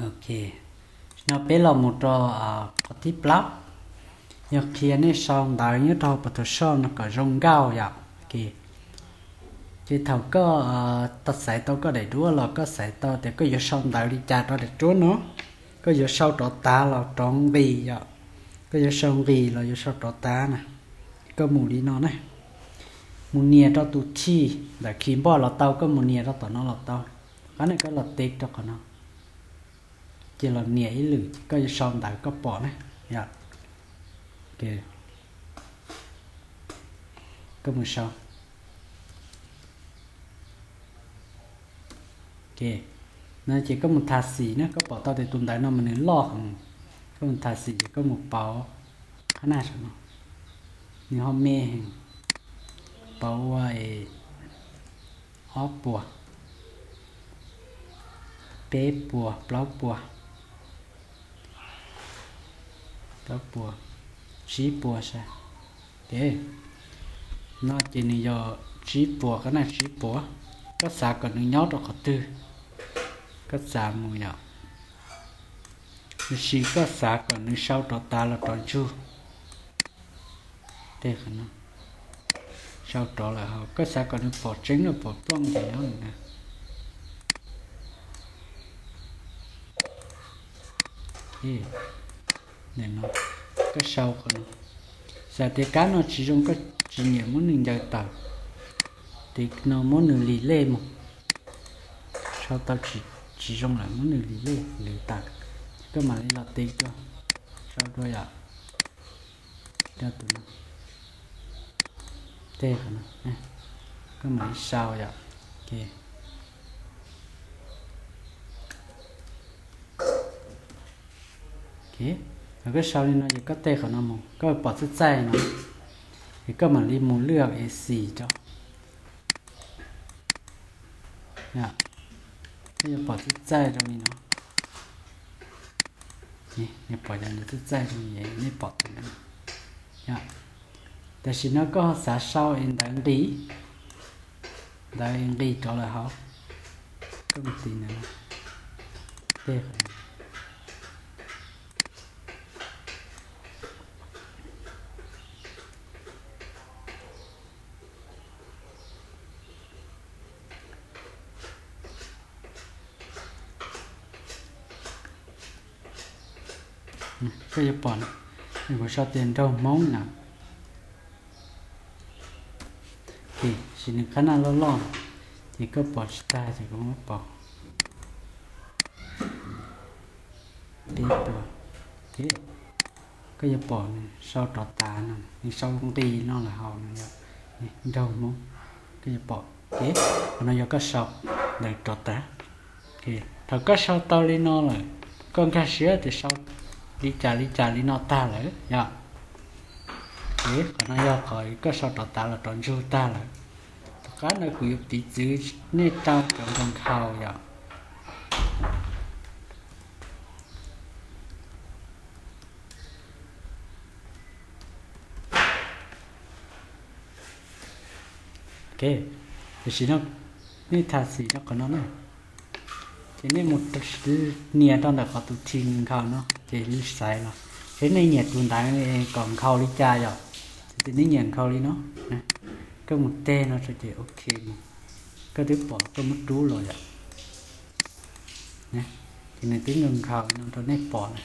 Ok, no peb los mus rau qhov thib plaub, yog qhia nej sau ntawv nyob rau hauv Photoshop no kom zoo nkauj yom. Ok, ces thaum koj tau xaiv tau koj daim duab los koj xaiv tau tias koj yuav sau ntawv li cas rau daim duab no, koj yuav sau rov tav los rov nqis yom, koj yuav sau nqis los yuav sau rov tav na, koj mus li no na, mus nias rau tus T ntawm keyboard los tau, koj mus nias rau tom no los tau. Qhov no koj los tiv rau qhov no, ces los nias ib lwm ces koj yuav sau ntawv koj pom na. Yog, koj mus sau. Ok, no ces koj mus thas xim na, koj pom tau tias tus ntawv no mas nws loj heev, koj mus thas xim ces koj mus pauv qhab naj saum no, nws ho me heev, pauv ua ob puas, peb puas, plaub puas, plaub puas, tsib puas sav. Ok, no ces nws yog tsib puas, qhab naj tsib puas. Koj xav kom nws nyob rau qhov twg, koj txav mus yom. Tiam sis koj xav kom nws sau rov tav los rov ntsug, tej qhov no, sau rov lawm hos koj xav kom nws pom tseeb los pom plooj ces nyob ntawm no. Ntawm no, koj sau qhov no. Xav tias kab no tsis zoo koj tsis nyiam muab nws ncaws tawm, tiv no muab nws lis lej mus. Sau tau tsis zoo lawm muab nws lis lej lis tawm, koj mam li los tiv dua, sau dua yom. Tus no, tej qhov no, koj mam li sau yom. Ok, ok, thaum koj sau li no ces koj tej qhov no mus koj pom txaij txaij no, ces koj mam li mus lwaj A C rau. Koj yuav pom txaij txaij rau li no. Pom cov ntawd txaij txaij rau li nej pom tus ntawd. Tam sim no koj xav sau es ntawv nqis, ntawv nqis rov lawm hauv, koj mus tiv ntawd, tej Koj yuav pom, kuv sau tias nraug Hmoob na. Ces nws qhab naj loj loj, ces koj pom tsis tag ces kuv muab pom. Peb tus, koj yuav pom nws sau rov tav no, nws sau nqis no lawm hauv no yog nraug Hmoob. Koj yuav pom, qhov no yog koj sau ntawv rov tav. Thaum koj sau tau li no lawm, koj nkag siab tias sau li cas li cas li no tag lawm yog. Qhov no yog qhov koj sau rov tav los rov ntsug tag lawm. Tom qab no kuv yuav piv txwv nej rau cov nkaus nkhaus yom. Ok, tam sim no nej thas xim rau qhov no na, ces nej mus nias rau ntawm qhov tus T nkhaus no ces nws xaiv los, ces nej nyiam tus ntawv kom nkhaus li cas yom. Txawm tias nej nyiam nkhaus li no, koj mus teg no rau ces ok mus, koj twb pom koj muab rub los yom. Ces nws twb nkhaus nkhaus li no rau nej pom na.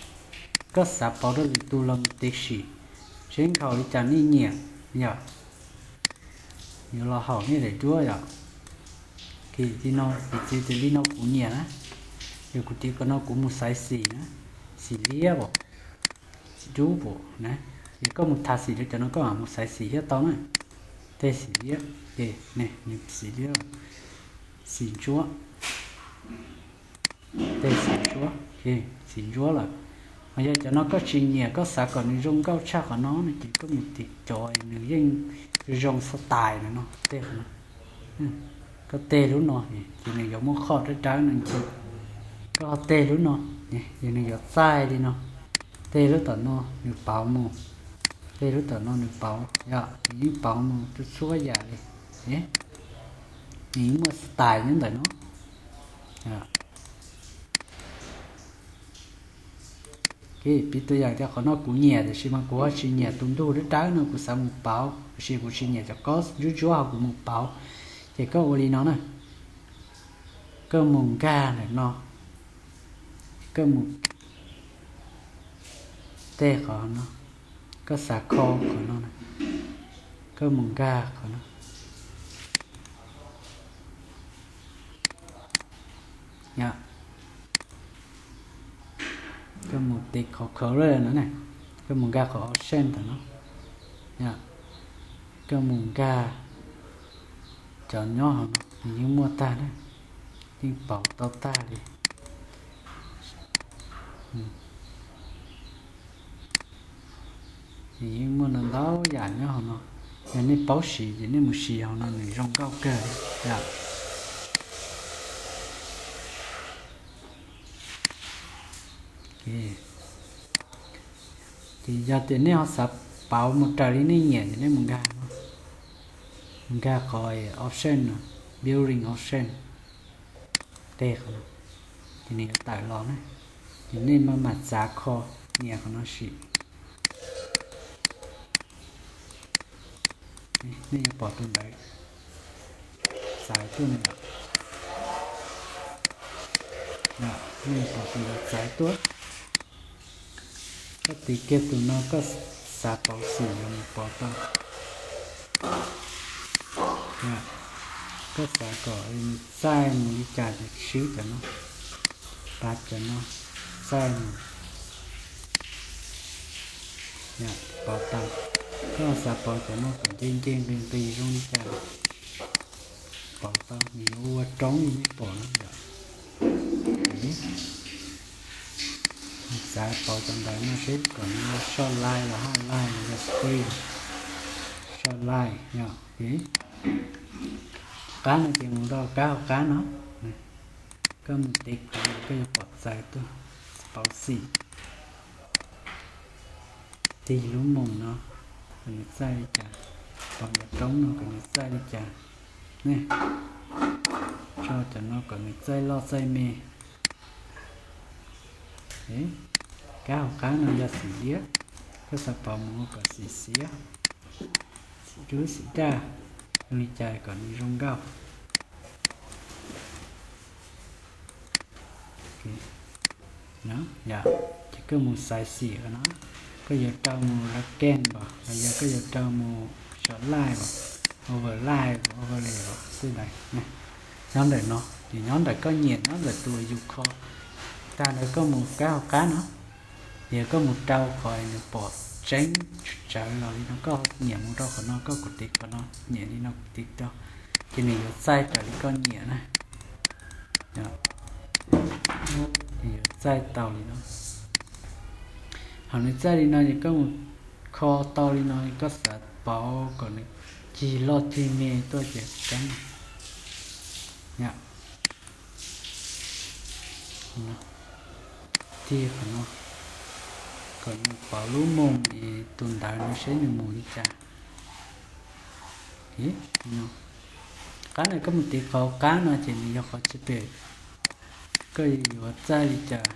Koj xav pauv rau lwm tus los mus tiv sim, seb nkhaus li cas nej nyiam yom. Yuav los haum nej daim duab yom. Ces li no, piv txwv tias li no kuv nyiam na, yog kuv tiv qhov no kuv mus xaiv xim na, xim liab pom, xim dub pom na, ces koj mus thas xim rau cov no koj mam mus xaiv xim thiab tau na. Tej xim liab, xim liab, xim ntsuab, tej xim ntsuab, xim ntsuab lawm. Ho yog cov no koj tsis nyiam, koj xav kom nws zoo nkauj tshaj qhov no no ces koj mus tiv cov nws yeej zoo xab tais na no, tej qhov no. Koj teg lub no, ces nws yuav muaj qhov dawb dawb no ncig. Koj ho teg lub no, ces nws yuav txaij li no. Teg lub tom no nws pauv mus, teg lub tom no nws pauv, yog nws yeej pauv mus txhua txhua yam li. Nws yeej muaj xab tais nyob ntawm no. Piv tug yam tias qhov no kuv nyiam tiam sis mas kuv ho tsis nyiam tus ntug dawb dawb no, kuv xav mus pauv tiam sis kuv tsis nyiam cov kob ntsuab ntsuab hos kuv mus pauv. Ces koj ua li no na, koj mus nkag ntawm no, koj mus tej qhov no, koj xav kho qhov no, koj mus nkag qhov no. Koj mus tiv qhov color no na, koj mus nkag qhov option ntawm no, koj mus nkag cov nyob hauv no, nws yeej muaj tag na, yeej pauv tau tag li. Nws yeej muaj ntau ntau yam nyob hauv no, yog nej paub siv ces nej mus siv hauv no nws zoo nkauj kawg li. Ces yog tias nej ho xav pauv mus raws li nej nyiam ces nej mus nkag no, nkag qhov option no, building option tej qhov no, ces nws yuav tawm los na, ces nej maj mam txav kho, nias qhov no sim. Nej yuav pom tus ntawd txawv tuaj no, nej yuav pom tus ntawd txawv tuaj. Koj tiv kiag tus no koj xav pauv xim los mus pauv tau. Koj xav kom nws txaij mus li cas ces swb cov no, pav cov no txaij mus, pauv tau. Koj xav pauv cov no kom nce nce nqis nqis zoo li cas, pauv tau, nws yuav ua roob li nej pom no yom. Txav pauv cov ntawd no seb kom nws ua short line los highline los yog screen, short line yom. Qab no ces mus rau kab hauv qab no, koj mus tiv qhov no koj yuav pom txawv tuaj, pauv xim. Tig lub moos no kom nws txaij li cas, pauv cov roob no kom nws txaij li cas, tso cov no kom nws txaij loj txaij me. Kab hauv qab no yog xim liab, koj xav pauv mus ua kom xim xiav, xim dub xim daj, zoo li cas kom nws zoo nkauj. Ces koj mus xaiv xim qhov no, koj yuav rau mus darken los yog koj yuav rau mus short line los overlay, overlay los tej ntawd. Nyob ntawm no ces nyob ntawm koj nyiam, nyob ntawm tus uas yus kho. Tag ntawd koj mus kab hauv qab no, yog koj mus rau qhov nws pom tseeb tsawv los li no, koj nyiam mus rau qhov no koj kuv tiv qhov no, nyiam li no kuv tiv rau, ces nws yuav txaij raws li koj nyiam na. Nws yuav txaij tau li no. Thaum nws txaij li no ces koj mus kho tau li no, koj xav pauv kom nws cig loj cig me tuaj ces kab no, tig qhov no kom nws pauv lub moos es tus ntawd no seb nws mus li cas. Qab no koj mus tiv qhov qab no ces nws yog qhov tsis pem, koj yuav txaij li cas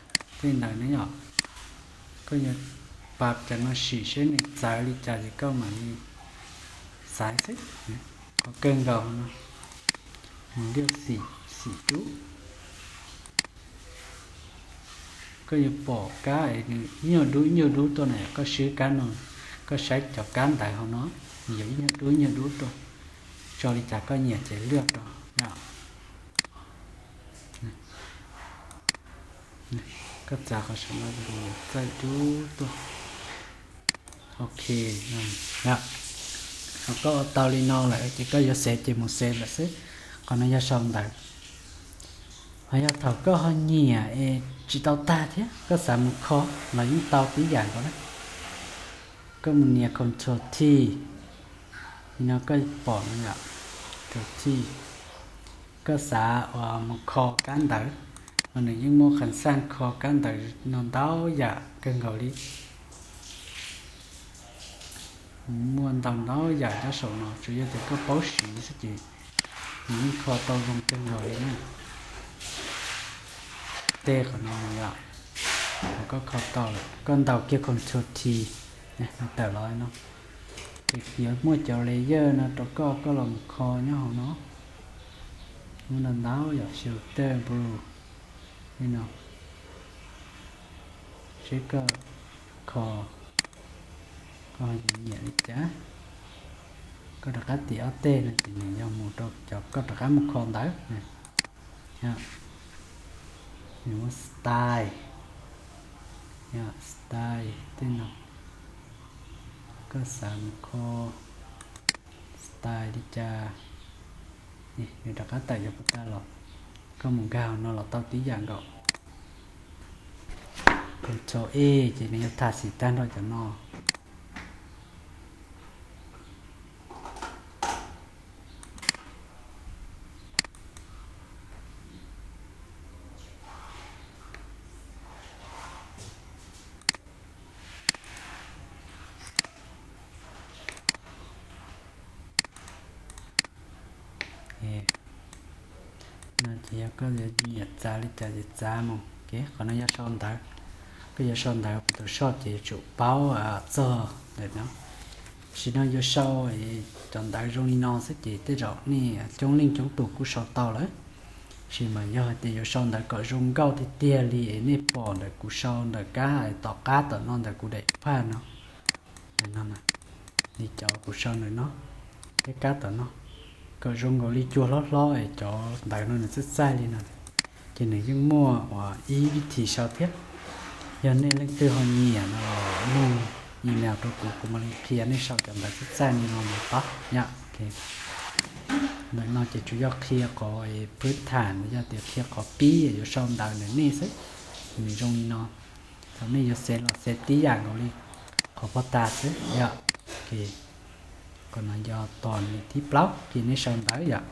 tej ntawd ne yom. Koj yuav pab cov no sim seb nws txawv li cas ces koj mam li xaiv xwb. Qhov kawg nkaus no, mus liaj xim, xim dub. Koj yuav pom kab es nws ib nyuag dub ib nyuag dub tuaj na, koj swb kab no, koj saib cov kab ntawv hauv no, nws yuav ib nyuag dub ib nyuag dub tuaj. Tso li cas koj nyiam ces liaj rau. Koj txav qhov saum no, txaij dub tuaj. Ok, ho koj ua tau li no lawm ces koj yuav xev ces mus xev lawm xwb. Qhov no yog sau ntawv. Ho yog thaum koj ho nyiam es tsis tau tag thiab koj xav mus kho los yeej tau tib yam nkaus na. Koj mus nias Control T, no koj pom no yom, Control T. Koj xav uas mus kho kab ntawv, mas nws yeej muaj qhas xaj kho kab ntawv no ntau yam kawg nkaus li. Muaj ntau ntau yam nyob saum no, tsuas yog tias koj paub siv xwb ces nws yeej kho tau zoo kawg nkaus li na. Tej qhov no yom, Koj kho tau lawm, koj ntaus kiag Control T, nws tawm los no. Ces yuav muaj cov layer no rau koj, koj los mus kho nyob hauv no. Muaj ntau ntau yom, shelter, blue, li no. Seb koj kho, koj nyiam li cas. Koj rov qab tim ob teg no ces nws yog mus rau cov koj rov qab mus kho ntawd. Nws muaj style, style tej no, koj xav mus kho style li cas, nws rov qab tawm cov puas tas los. Koj mus nkag hauv no los tau tib yam nkaus. Control A ces nws yuav tham xim tag nrho cov no. No ces yog koj yuav nyiam txav li cas ces txav mus. Ces qhov no yog sau ntawv, koj yuav sau ntawv kuv tus soj ces yuav tsum paub txog ntawm no. Tam sim no yuav sau cov ntawv zoo li no xwb ces tej zaum nej coob leej coob tus kuj sau tau lawm. Tab sis mas yog hais tias yuav sau ntawv kom zoo nkauj tiag tiag li nej pom ntawm kuv sau ntawm kab tom qab tom no ntawm kuv daim phaj no, li cov kuv sau ntawm no thiab kab tom no, kom zoo nkaus li cua hlob hlob es cov ntawv no nws txaij txaij li no, ces nws yeej muaj ua ib vib thim sau thiab. Yog nej leej twg ho nyiam no los nug email rau kuv, kuv mam li qhia nej sau cov ntawv txaij txaij li no mus tod yom. Ntawm no ces tsuas yog qhia qhov phwb tham, yog tias qhia qhov pib yuav sau ntawv ntawm nej xwb, nws zoo li no. Thaum nej yuav xev los xev tib yam nkaus li qhov pov tas xwb yom. Qhov no yog tos nws thib plaub ces nej sau ntawv yom.